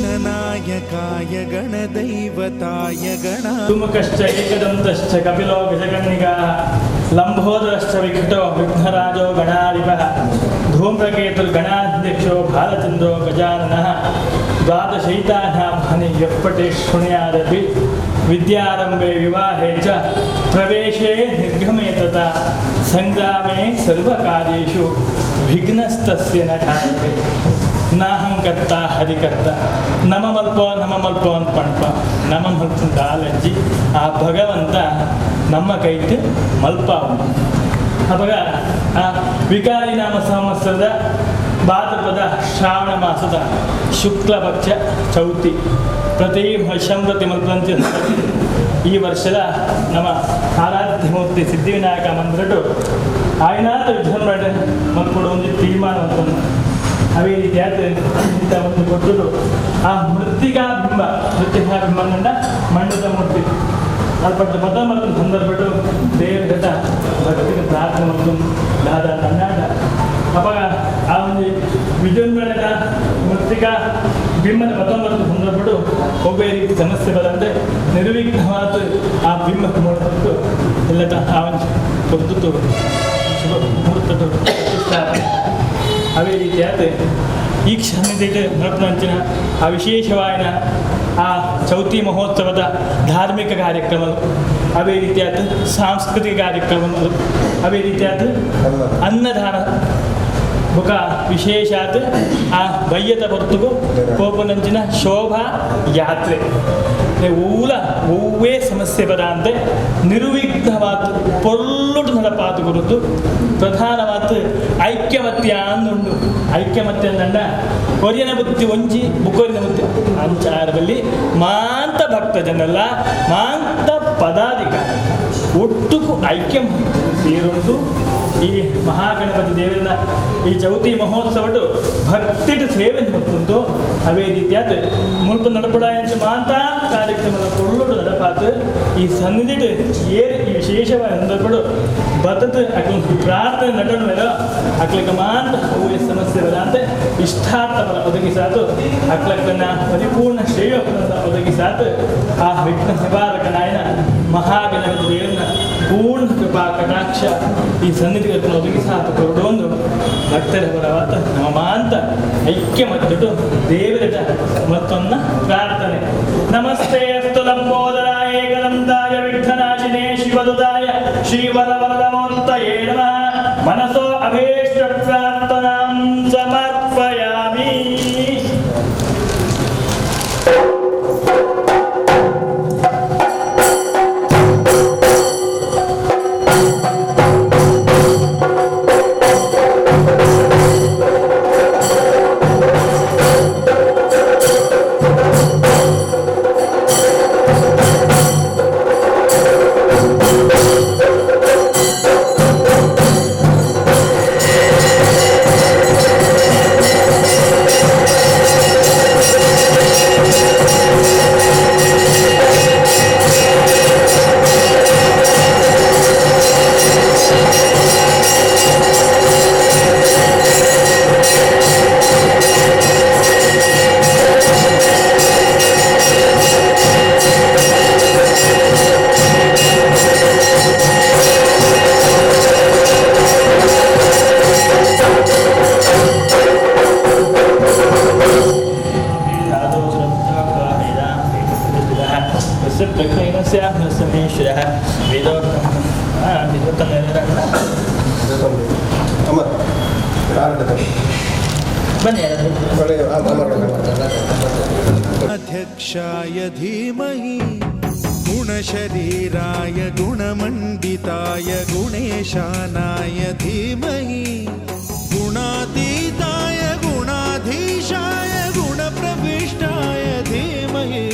ಗಣನಾಯಕಾಯ ಗಣದೈವತಾಯ ಗಣ ಸುಮುಖಶ್ಚ ಏಕದಂತಶ್ಚ ಕಪಿಲೋ ಗಜಕರ್ಣಿಕಃ ಲಂಬೋದರಶ್ಚ ವಿಕಟೋ ವಿಘ್ನರಾಜೋ ಗಣಾಧಿಪಃ ಧೂಮ್ರಕೇತುರ್ಗಣಾಧ್ಯಕ್ಷೋ ಭಾಲಚಂದ್ರೋ ಗಜಾನನಃ ದ್ವಾದಶೈತಾನಾಂ ಹನಿ ಯಃ ಪಠೇ ಶೃಣುಯಾದಪಿ ವಿದ್ಯಾರಂಭೆ ವಿವಾಹೇ ಚ ಪ್ರವೇಶೇ ನಿರ್ಗಮೇ ತಥಾ ಸಂಗ್ರಾಮೇ ಸರ್ವಕಾರ್ಯೇಷು ವಿಘ್ನಸ್ತಸ್ಯ ನ ಜಾಯತೆ. ನಾಹಂ ಕರ್ತ ಹರಿಕರ್ತ. ನಮ ಮಲ್ಪ ನಮ ಮಲ್ಪ ಅಂತ ಪಣ್ಪ ನಮ ಮಲ್ಪ ದಾಲಜ್ಜಿ ಆ ಭಗವಂತ ನಮ್ಮ ಕೈಟ್ ಮಲ್ಪ. ಅವಾಗ ಆ ವಿಕಾರಿ ನಾಮ ಸಂವತ್ಸರದ ಭಾದ್ರಪದ ಶ್ರಾವಣ ಮಾಸದ ಶುಕ್ಲ ಪಕ್ಷ ಚೌತಿ ಪ್ರತಿ ವರ್ಷಂಪ್ರತಿ ಮಲ್ಪಂಚ ಈ ವರ್ಷದ ನಮ್ಮ ಆರಾಧ್ಯ ಮೂರ್ತಿ ಸಿದ್ಧಿವಿನಾಯಕ ಮಂದಿರಟು ಆಯ್ನಾಥ ವಿಜೃಂಭಣೆ ಮಲ್ಪಡು ಒಂದು ತೀರ್ಮಾನ ಅಂತ. ಅವೇ ರೀತಿಯಾದ ಇಂಥ ಒಂದು ಕೊಟ್ಟರು ಆ ಮೃತ್ತಿಕಾ ಬಿಂಬ, ಮೃತ್ತಿಕಾ ಬಿಂಬ ಮಣ್ಣದ ಮೂರ್ತಿ ಅಲ್ಪಟ್ಟ ಪದ ಮತ್ತು ಸಂದರ್ಭಟ್ಟು ದೇವರ ಭಕ್ತಿಗೆ ಪ್ರಾರ್ಥನೆ ಮತ್ತು ದಾದ ತನ್ನಾಟ. ಅವಾಗ ಆ ಒಂದು ವಿಜೃಂಭಣೆದ ಮೃತ್ತಿಕಾ ಬಿಂಬನ ಪತ್ತೊಂಬತ್ತು ಸಂದರ್ಭಟ್ಟು ಒಬ್ಬೇ ರೀತಿ ಸಮಸ್ಯೆ ಬರಂತೆ ನಿರ್ವಿಘ್ನವಾದ ಆ ಬಿಂಬ ಮೂರ್ತಿತ್ತು ಎಲ್ಲ ಆ ಒಂದು ಕೊದ್ದು ಶುಭ ಮುಹೂರ್ತದ ಪ್ರತಿಷ್ಠಾಪನೆ. ಅವೇ ರೀತಿಯಾದ ಈ ಕ್ಷಣದಲ್ಲಿ ನಡಪನಂಚಿನ ಆ ವಿಶೇಷವಾದ ಆ ಚೌತಿ ಮಹೋತ್ಸವದ ಧಾರ್ಮಿಕ ಕಾರ್ಯಕ್ರಮಗಳು, ಅವೇ ರೀತಿಯಾದ ಸಾಂಸ್ಕೃತಿಕ ಕಾರ್ಯಕ್ರಮಗಳು, ಅವೇ ರೀತಿಯಾದ ಅನ್ನದಾನ ಬುಕ ವಿಶೇಷಾತ್ ಆ ಬಯ್ಯದ ಹೊತ್ತುಗು ಕೋಪನಂಚಿನ ಶೋಭಾ ಯಾತ್ರೆ ಊಲ ಒವ್ವೇ ಸಮಸ್ಯೆ ಬರಾಂತೆ ನಿರ್ವಿಘ್ನವಾದ ಪೊರ್ಲುಟು ನಡಪಾತು ಕುರಿತು ಪ್ರಧಾನವಾದ ಐಕ್ಯಮತ್ಯ ಅಂದುಂಡು. ಐಕ್ಯಮತ್ಯ ಅಂದಂಡ ಕೊರಿಯನ ಬುತ್ತಿ ಒಂಜಿ ಬುಕ್ಕೊರಿನ ಬುತ್ತಿ ಅಂಚಾರದಲ್ಲಿ ಮಾಂತ ಭಕ್ತ ಜನಲ್ಲ ಮಾಂತ ಪದಾಧಿಕಾರಿ ಒಟ್ಟುಕು ಐಕ್ಯ ಸೇರುಂಟು. ಈ ಮಹಾಗಣಪತಿ ದೇವರನ್ನ ಈ ಚೌತಿ ಮಹೋತ್ಸವಡು ಭಕ್ತಿಡು ಸೇವೆ ಹೊತ್ತುಂಟು. ಅವೇ ರೀತಿಯಾದ ಮುಲ್ಪ ನಡಪಡಾಯಂಚ ಮಾಂತ ಕಾರ್ಯಕ್ರಮದ ಪೊರ್ಲುಡು ನಡಪಾತು ಈ ಸನ್ನಿಧಿಡು ಏರು ಈ ವಿಶೇಷವಾದ ಸಂದರ್ಭಡು ಬತತ್ ಅಕ್ಲು ಪ್ರಾರ್ಥನೆ ನಡಣ ಮೇಲೆ ಅಕ್ಲಕ್ಕೆ ಮಾಂತ ಹೂವಿನ ಸಮಸ್ಯೆ ಬರಾಂತೆ ಇಷ್ಟಾರ್ಥವನ್ನ ಒದಗಿಸಾತು ಅಕ್ಲಕ್ಕನ್ನ ಪರಿಪೂರ್ಣ ಶ್ರೇಯೋಪನ್ನ ಒದಗಿಸಾತು ಆ ವಿಘ್ನ ನಿವಾರಕ ನಾಯನ ಮಹಾಗಣಪತಿ ದೇವರನ್ನ ಪೂರ್ಣ ಕೃಪಾ ಕಟಾಕ್ಷ ಈ ಸನ್ನಿಧಿಗೆ ಒದಗಿಸಾತು ಕೊರಡೊಂದು ಭಕ್ತರ ಪರವಾದ ನಮ್ಮ ಮಾಂತ ಐಕ್ಯ ಮತ್ತು ದೇವರ ಮತ್ತೊಂದು ಪ್ರಾರ್ಥನೆ. ನಮಸ್ತೆ ಅಸ್ತು ಲಂಬೋದರಾಯ ಏಕದಂತಾಯ ವಿಘ್ನನಾಶಿನೇ ಶಿವದುದಾಯ ಶ್ರೀವರವರದಮೂರ್ತಯೇ ನಮಃ. ಮನಸೋ ಅಭೀಷ್ಟ ಪ್ರಾರ್ಥನಾಂ ಸಮರ್ಪಯಾಮಿ. ಅಧ್ಯಕ್ಷಾಯ ಧೀಮಹಿ ಗುಣಶರೀರಾಯ ಗುಣಮಂಡಿತಾಯ ಗುಣೇಶಾನಾಯ ಧೀಮಹಿ ಗುಣಾತೀತಾಯ ಗುಣಾಧೀಶಾಯ ಗುಣಪ್ರವಿಷ್ಟಾಯ ಧೀಮಹಿ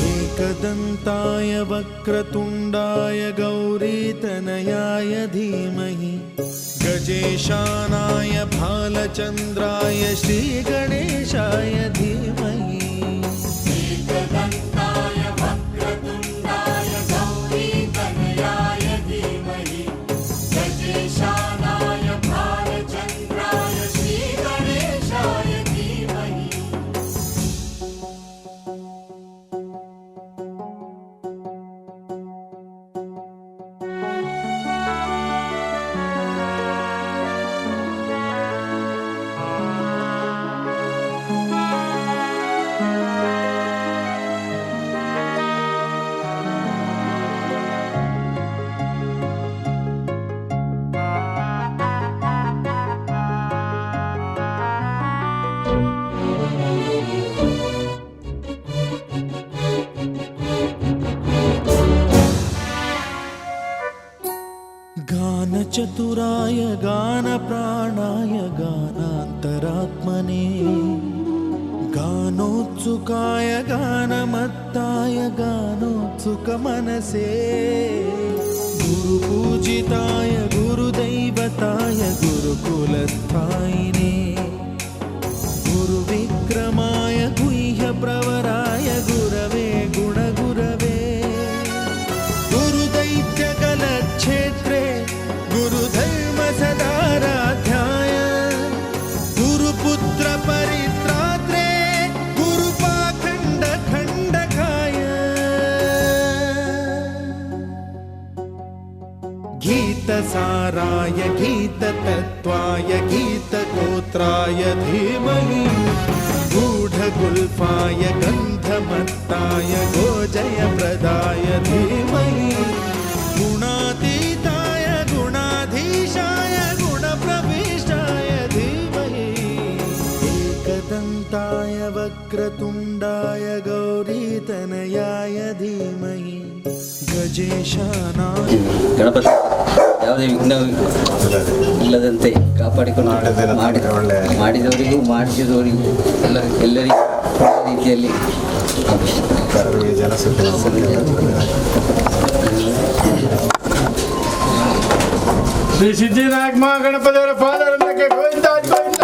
ಏಕದಂತಾಯ ವಕ್ರತುಂಡಾಯ ಗೌರೀತನಯಾಯ ಧೀಮಹಿ गजेशानाय भालचन्द्राय श्रीगणेशाय धीमहि। एकदन्ताय वक्रतुण्डाय गौरीतनयाय धीमहि गजेशानाय भालचन्द्राय श्रीगणेशाय धीमहि। गानचतुराय गानप्राणाय गानान्तरात्मने गानोत्सुकाय गानमत्ताय गानोत्सुकमनसे गुरुपूजिताय गुरुदैवताय गुरुकुलस्थायिने गुरुविक्रमाय गुह्यप्रवराय गुरवे गुणगुरवे गुरुदैत्यकलक्षेत्रे गुरुधर्म सदाराध्याय गुरुपुत्रपरित्रात्रे गुरुपाखण्डखण्डकाय गीतसाराय गीततत्त्वाय गीतगोत्राय धीमहि गूढगुल्फाय गन्धमत्ताय गोजयप्रदाय धीमहि गुणातीताय गुणाधीशाय गुणप्रविष्टाय धीमहि एकदन्ताय वक्रतुण्डाय गौरीतनयाय धीमहि गजेशानाय ಗಣಪತಿ ಯಾವುದೇ ವಿಘ್ನ ಇಲ್ಲದಂತೆ ಕಾಪಾಡಿಕೊಂಡು ಮಾಡಿದ ಮಾಡಿ- ಒಳ್ಳೆ- ಮಾಡಿದವರಿಗೂ ಮಾಡಿಸಿದವರಿಗೂ ಎಲ್ಲ ಎಲ್ಲರಿಗೂ ಒಳ್ಳೆಯ ರೀತಿಯಲ್ಲಿ ಸರ್ವೇ ಜನ ಸುಖಿನೋ ಭವಂತು. ಶ್ರೀ ಸಿದ್ಧಿನಾಯಕ ಮಹಾಗಣಪತಿಯವರ ಪಾದರಂಗಕ್ಕೆ ಗೋವಿಂದ ಗೋವಿಂದ.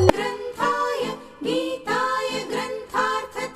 ग्रन्थाय गीताय ग्रन्थार्थतत्त्वविदे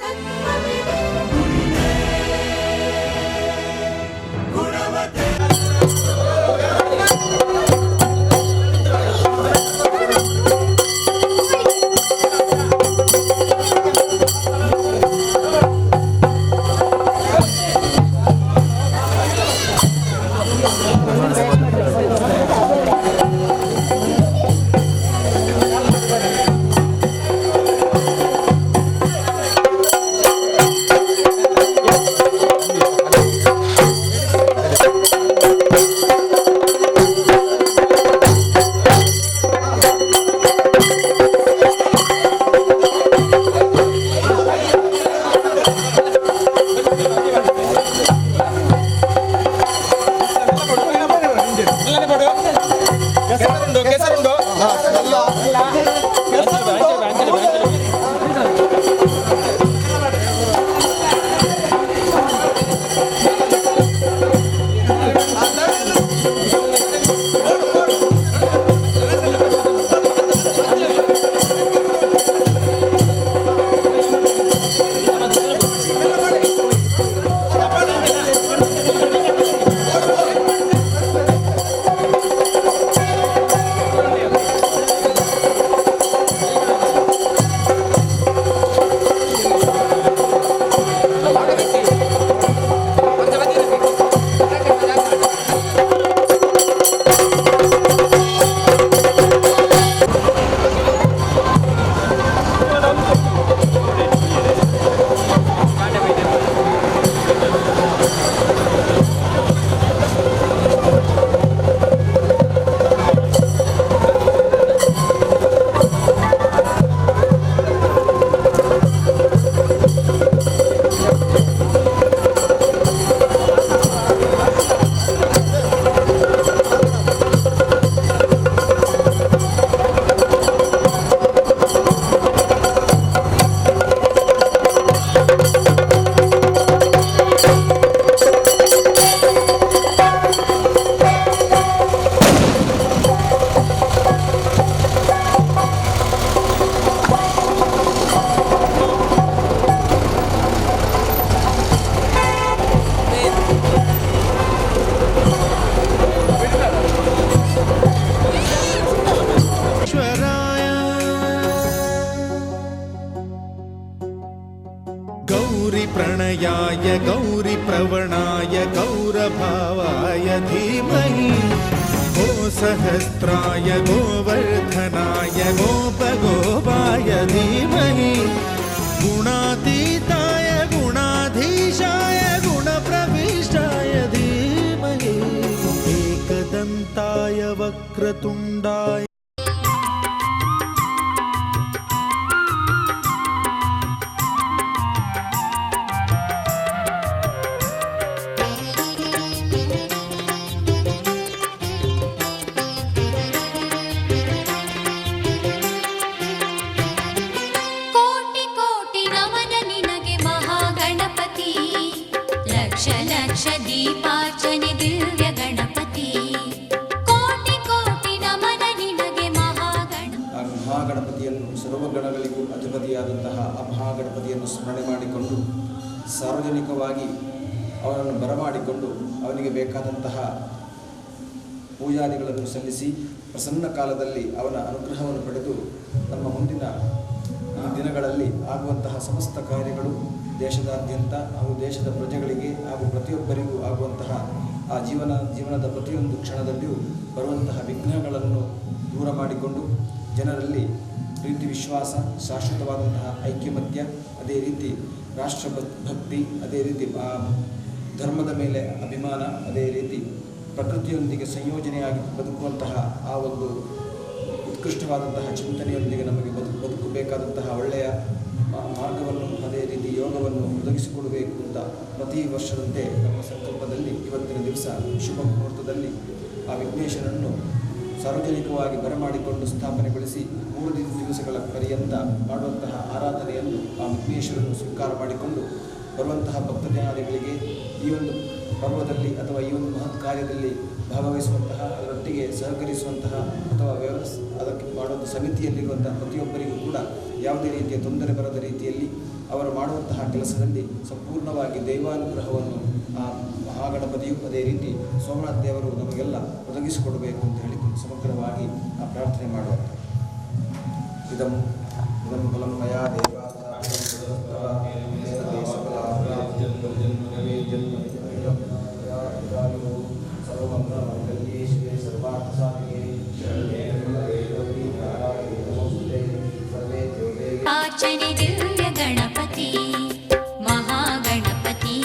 ಿ गौरीतनयाय गौरीप्रवणाय गौरभावाय धीमहि। गोसहस्राय गोवर्धनाय गोपगोपाय धीमहि। गुणातीताय गुणाधीशाय गुणप्रविष्टाय धीमहि। एकदन्ताय वक्रतुण्डाय। ಕೋಟಿ ಕೋಟಿ ನಮನ ನಿನಗೆ ಮಹಾಗಣಪತಿ, ಲಕ್ಷ ಲಕ್ಷ ದೀಪಾರ್ಚನೆ ದಿವ್ಯ ಗಣಪತಿ, ಕೋಟಿ ಕೋಟಿ ನಮನ ನಿನಗೆ ಮಹಾಗಣ ಆ ಮಹಾಗಣಪತಿಯನ್ನು, ಸರ್ವಗಣಗಳಿಗೂ ಅಧಿಪತಿಯಾದಂತಹ ಆ ಮಹಾಗಣಪತಿಯನ್ನು ಸ್ಮರಣೆ ಮಾಡಿಕೊಂಡು, ಸಾರ್ವಜನಿಕವಾಗಿ ಅವನನ್ನು ಬರಮಾಡಿಕೊಂಡು, ಅವನಿಗೆ ಬೇಕಾದಂತಹ ಪೂಜಾದಿಗಳನ್ನು ಸಲ್ಲಿಸಿ, ಪ್ರಸನ್ನ ಕಾಲದಲ್ಲಿ ಅವನ ಅನುಗ್ರಹವನ್ನು ಪಡೆದು, ನಮ್ಮ ಮುಂದಿನ ಈ ದಿನಗಳಲ್ಲಿ ಆಗುವಂತಹ ಸಮಸ್ತ ಕಾರ್ಯಗಳು ದೇಶದಾದ್ಯಂತ ಹಾಗೂ ದೇಶದ ಪ್ರಜೆಗಳಿಗೆ ಹಾಗೂ ಪ್ರತಿಯೊಬ್ಬರಿಗೂ ಆಗುವಂತಹ ಆ ಜೀವನದ ಪ್ರತಿಯೊಂದು ಕ್ಷಣದಲ್ಲಿಯೂ ಬರುವಂತಹ ವಿಘ್ನಗಳನ್ನು ದೂರ ಮಾಡಿಕೊಂಡು, ಜನರಲ್ಲಿ ಪ್ರೀತಿ, ವಿಶ್ವಾಸ, ಶಾಶ್ವತವಾದಂತಹ ಐಕ್ಯಮತ್ಯ, ಅದೇ ರೀತಿ ರಾಷ್ಟ್ರ ಭಕ್ತಿ, ಅದೇ ರೀತಿ ಧರ್ಮದ ಮೇಲೆ ಅಭಿಮಾನ, ಅದೇ ರೀತಿ ಪ್ರಕೃತಿಯೊಂದಿಗೆ ಸಂಯೋಜನೆಯಾಗಿ ಬದುಕುವಂತಹ ಆ ಒಂದು ಉತ್ಕೃಷ್ಟವಾದಂತಹ ಚಿಂತನೆಯೊಂದಿಗೆ ನಮಗೆ ಬದುಕಬೇಕಾದಂತಹ ಒಳ್ಳೆಯ ಮಾರ್ಗವನ್ನು, ಅದೇ ರೀತಿ ಯೋಗವನ್ನು ಒದಗಿಸಿಕೊಡಬೇಕು ಅಂತ ಪ್ರತಿ ವರ್ಷದಂತೆ ನಮ್ಮ ಸಂಕಲ್ಪದಲ್ಲಿ ಇವತ್ತಿನ ದಿವಸ ಶುಭ ಮುಹೂರ್ತದಲ್ಲಿ ಆ ವಿಘ್ನೇಶ್ವರನನ್ನು ಸಾರ್ವಜನಿಕವಾಗಿ ಬರಮಾಡಿಕೊಂಡು ಸ್ಥಾಪನೆಗೊಳಿಸಿ 3 ದಿವಸಗಳ ಪರ್ಯಂತ ಮಾಡುವಂತಹ ಆರಾಧನೆಯನ್ನು ಆ ವಿಘ್ನೇಶ್ವರನ್ನು ಸ್ವೀಕಾರ ಮಾಡಿಕೊಂಡು, ಬರುವಂತಹ ಭಕ್ತಜನಾದಿಗಳಿಗೆ ಈ ಒಂದು ಪರ್ವದಲ್ಲಿ ಅಥವಾ ಈ ಒಂದು ಮಹತ್ ಕಾರ್ಯದಲ್ಲಿ ಭಾಗವಹಿಸುವಂತಹ, ಅದರೊಟ್ಟಿಗೆ ಸಹಕರಿಸುವಂತಹ ಅಥವಾ ಅದಕ್ಕೆ ಮಾಡುವಂಥ ಸಮಿತಿಯಲ್ಲಿರುವಂತಹ ಪ್ರತಿಯೊಬ್ಬರಿಗೂ ಕೂಡ ಯಾವುದೇ ರೀತಿಯ ತೊಂದರೆ ಬರದ ರೀತಿಯಲ್ಲಿ ಅವರು ಮಾಡುವಂತಹ ಕೆಲಸದಲ್ಲಿ ಸಂಪೂರ್ಣವಾಗಿ ದೈವಾನುಗ್ರಹವನ್ನು ಆ ಮಹಾಗಣಪತಿಯು, ಅದೇ ರೀತಿ ಸೋಮನಾಥ ದೇವರು ನಮಗೆಲ್ಲ ಒದಗಿಸಿಕೊಡಬೇಕು ಅಂತ ಹೇಳಿ ಸಮಗ್ರವಾಗಿ ಆ ಪ್ರಾರ್ಥನೆ ಮಾಡುವಂಥದ್ದು. ಇದಂ ಇದಂ ಫಲಂ ಮಯಾ ದೇವ ಆರ್ಚನೆ ದಿವ್ಯ ಗಣಪತಿ ಮಹಾಗಣಪತಿ,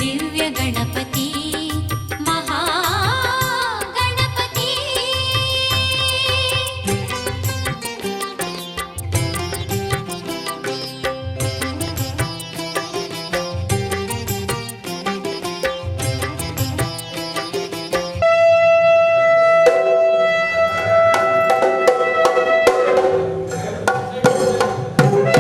ದಿವ್ಯ ಗಣಪತಿ ಮಹಾಗಣಪತಿ. ಿ.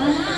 ಅನಾಥ.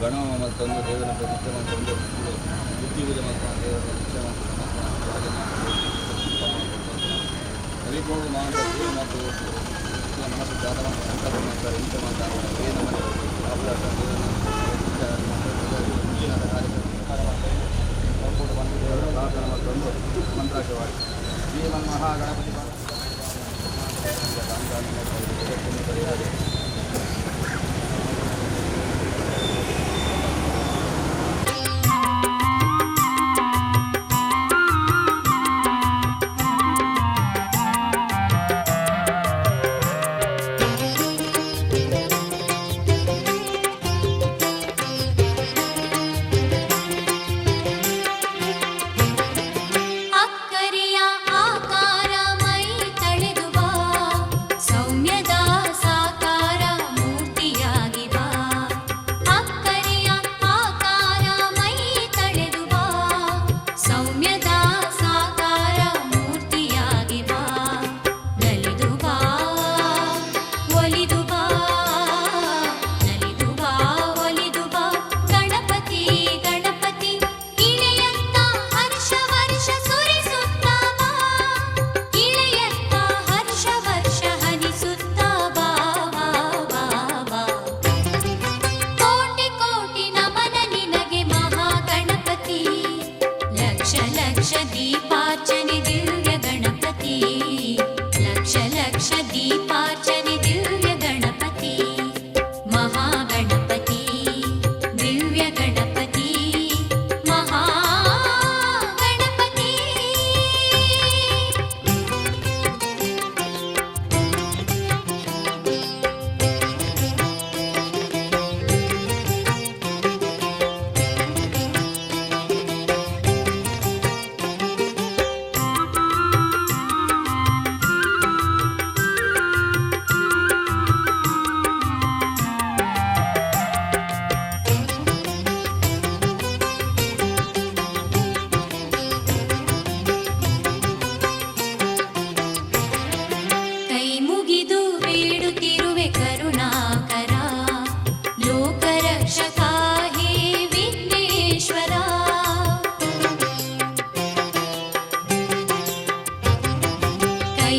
ಗಣವ ಮಲ್ತೊಂದು ದೇವರ ಪ್ರತಿಷ್ಠೆ ಮಲ್ತೊಂದು ಬುದ್ಧಿ ಪೂಜೆ ಮಲ್ತೊಂದು ದೇವರ ಪ್ರತಿಷ್ಠೆ ಕವಿಕೋಡು ಮಾಂತ ಮತ್ತು ಮನಸ್ಸು ಜಾತ ಸಂಕಲ್ಪ ಮಾಡ್ತಾರೆ ಇಂಥ ಮಾಡ್ತಾರೆ ಏನು ಮುಂಚಿನ ಕಾರ್ಯಕ್ರಮ ಬಂದು ದೇವರ ಪ್ರಾರ್ಥನೆ ಮತ್ತೊಂದು ಮಂತ್ರಾಕ್ಷವಾಗಿ ಶ್ರೀಮನ್ ಮಹಾಗಣಪತಿ ಪರಿಹಾರ. ಅಕ್ಕರೆಯ ಆಕಾರ ಮೈ ತಳೆದು ಬಾ, ಸೌಮ್ಯದ ಸಾಕಾರ ಮೂರ್ತಿಯಾಗಿ ಬಾ. ಅಕ್ಕರೆಯ ಆಕಾರ ಮೈ ತಳೆದು ಬಾ, ಸೌಮ್ಯದ ಸಾಕಾರ ಮೂರ್ತಿಯಾಗಿ ಬಾ. ನಲಿದು ಬಾ ಒಲಿದು ಬಾ, ನಲಿದು ಬಾ ಒಲಿದು ಬಾ ಗಣಪತಿ ಗಣಪತಿ. ಇಳೆಯತ್ತ ಹರ್ಷ ವರ್ಷ ಸುರಿಸುತ್ತ ಬಾ, ಇಳೆಯತ್ತ ಹರ್ಷ ವರ್ಷ ಹನಿಸುತ್ತ ಬಾ ಬಾ ಬಾ ಬಾ. ಕೋಟಿ ಕೋಟಿ ನಮನ ನಿನಗೆ ಮಹಾಗಣಪತಿ, ಲಕ್ಷ ಲಕ್ಷ ದೀಪಾರ್ಚನೆ ದಿವ್ಯ ಗಣಪತಿ, ಲಕ್ಷ ಲಕ್ಷ ದೀಪಾರ್ಚನೆ ದಿವ್ಯ ಗಣಪತಿ, ಮಹಾಗಣಪತಿ ದಿವ್ಯ ಗಣಪತಿ ಮಹಾಗಣಪತಿ. ಕೈ ಮುಗಿದು ಬೇಡುತ್ತಿರುವೆ ಕರುಣಾಕರ, ಲೋಕರಕ್ಷಕ ಹೇ ವಿಘ್ನೇಶ್ವರ. ಕೈ